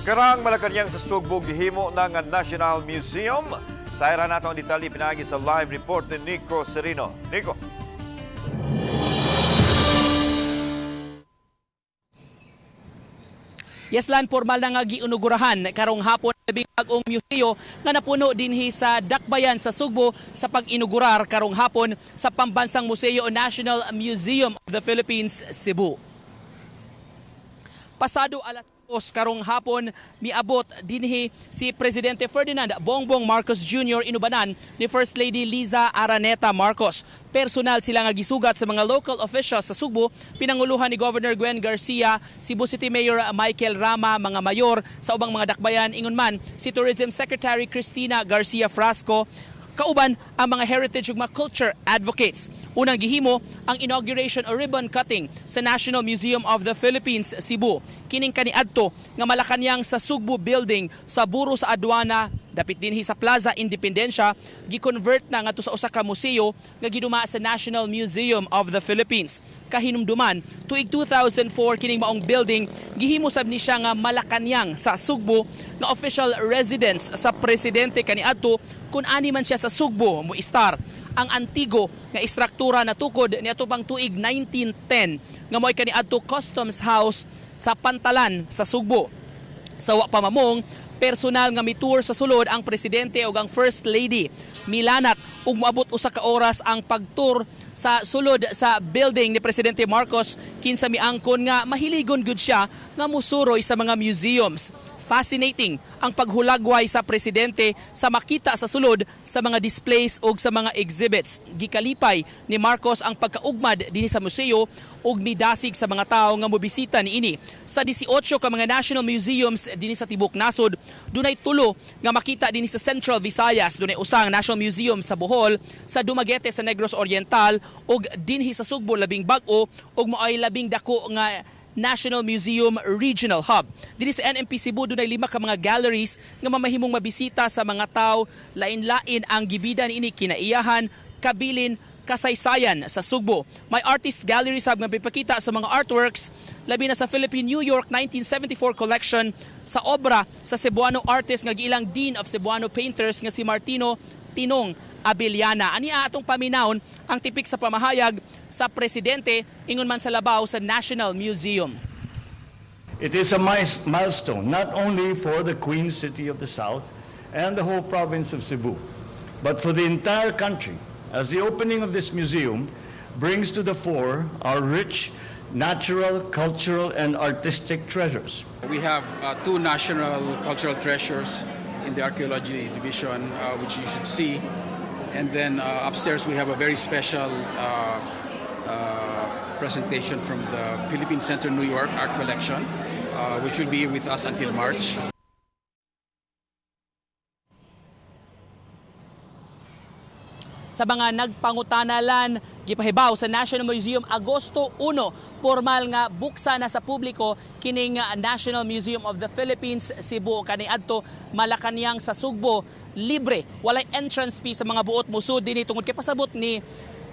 Karang Malacañang sa Sugbo gihimo na nga National Museum. Sayran nato ang detalye pinaagi sa live report ni Nico Serino. Nico. Yes, Lan, formal na nga giinugurahan karong hapon labing bag-ong museo nga napuno dinhi sa Dakbayan sa Sugbo sa pag-inugurar karong hapon sa Pambansang Museo o National Museum of the Philippines, Cebu. Pasado alas 2 karong hapon, miabot dinhi si Presidente Ferdinand Bongbong Marcos Jr. inubanan ni First Lady Liza Araneta Marcos. Personal sila nga gisugat sa mga local officials sa Sugbo, pinanguluhan ni Governor Gwen Garcia, Cebu City Mayor Michael Rama, mga mayor sa ubang mga dakbayan, ingon man si Tourism Secretary Cristina Garcia Frasco, kauban ang mga heritage ug mga culture advocates. Unang gihimo ang inauguration o ribbon cutting sa National Museum of the Philippines, Cebu. Kining kaniadto nga Malacañang sa Sugbo Building sa Buro sa Aduana, dapit dinhi sa Plaza Independencia, gi-convert na ngadto sa usa ka museo nga giduma sa National Museum of the Philippines. Kahinumduman, tuig 2004 kining maong building gihimo sab ni siya nga Malacañang sa Sugbo nga official residence sa presidente kaniadto kun ani man siya sa Sugbo moistar. Ang antigo nga istruktura na tukod niadto pang tuig 1910 nga mo'y kaniadto Customs House sa Pantalan sa Sugbo. Sa wa pa mamong, personal nga mitour sa sulod ang presidente ug ang first lady. Milanat ug moabot usa ka oras ang pagtour sa sulod sa building ni Presidente Marcos, kinsa miangkon nga mahiligon gud siya nga musuroy sa mga museums. Fascinating ang paghulagway sa presidente sa makita sa sulod sa mga displays ug sa mga exhibits. Gikalipay ni Marcos ang pagkaugmad dinhi sa museo ug midasig sa mga tawo nga mobisita niini. Sa 18 ka mga national museums dinhi sa tibok nasod, dunay tulo nga makita dinhi sa Central Visayas. Dunay usang National Museum sa Bohol, sa Dumaguete sa Negros Oriental ug dinhi sa Sugbo labing bag-o ug maoy labing dako nga National Museum Regional Hub. Dinhi sa NMP Cebu dunay 5 ka mga galleries nga mamahimong mabisita sa mga tawo. Lain-lain ang gibida niini, kinaiyahan, kabilin, kasaysayan sa Sugbo. May artist gallery sab nga mipakita sa mga artworks labi na sa Philippine New York 1974 collection sa obra sa Cebuano artist nga giilang Dean of Cebuano Painters nga si Martino Tinong Abellana. Ani atong paminawon ang tipik sa pamahayag sa presidente ingon man sa labaw sa National Museum. It is a milestone not only for the Queen City of the South and the whole province of Cebu, but for the entire country, as the opening of this museum brings to the fore our rich natural, cultural, and artistic treasures. We have 2 national cultural treasures in the archaeology division, which you should see. And then upstairs we have a very special presentation from the Philippine Center New York Art Collection, which will be with us until March. Sa mga nagpangutanalan, gipahibaw sa National Museum Agosto 1, formal nga buksa na sa publiko kining National Museum of the Philippines Cebu kaniadto Malacañang sa Sugbo, libre, walay entrance fee sa mga buot musud dinhi tungod kay pasabot ni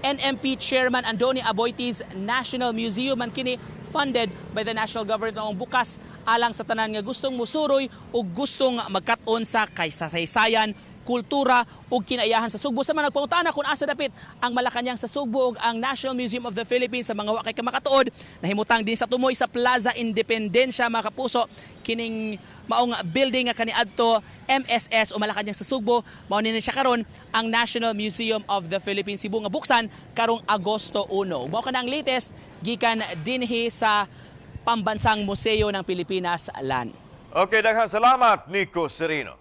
NMP Chairman Andoni Aboitiz, National Museum man kini funded by the national government ang bukas alang sa tanan nga gustong musuroy o gustong magkat-on sa kaysaysayan, kultura ug kinaiyahan sa Sugbo. Sa mga nagpangutana kung asa dapit ang Malacañang sa Sugbo ug ang National Museum of the Philippines, sa mga wa kay kamakatuod, nahimutang din sa tumoy sa Plaza Independencia, mga kapuso, kining maong building nga kaniadto MSS o Malacañang sa Sugbo, mao ni siya karon ang National Museum of the Philippines Cebu nga buksan karong Agosto 1. Mao kana ang latest gikan dinhi sa Pambansang Museo ng Pilipinas, Lan. Okay, daghang salamat, Nico Serino.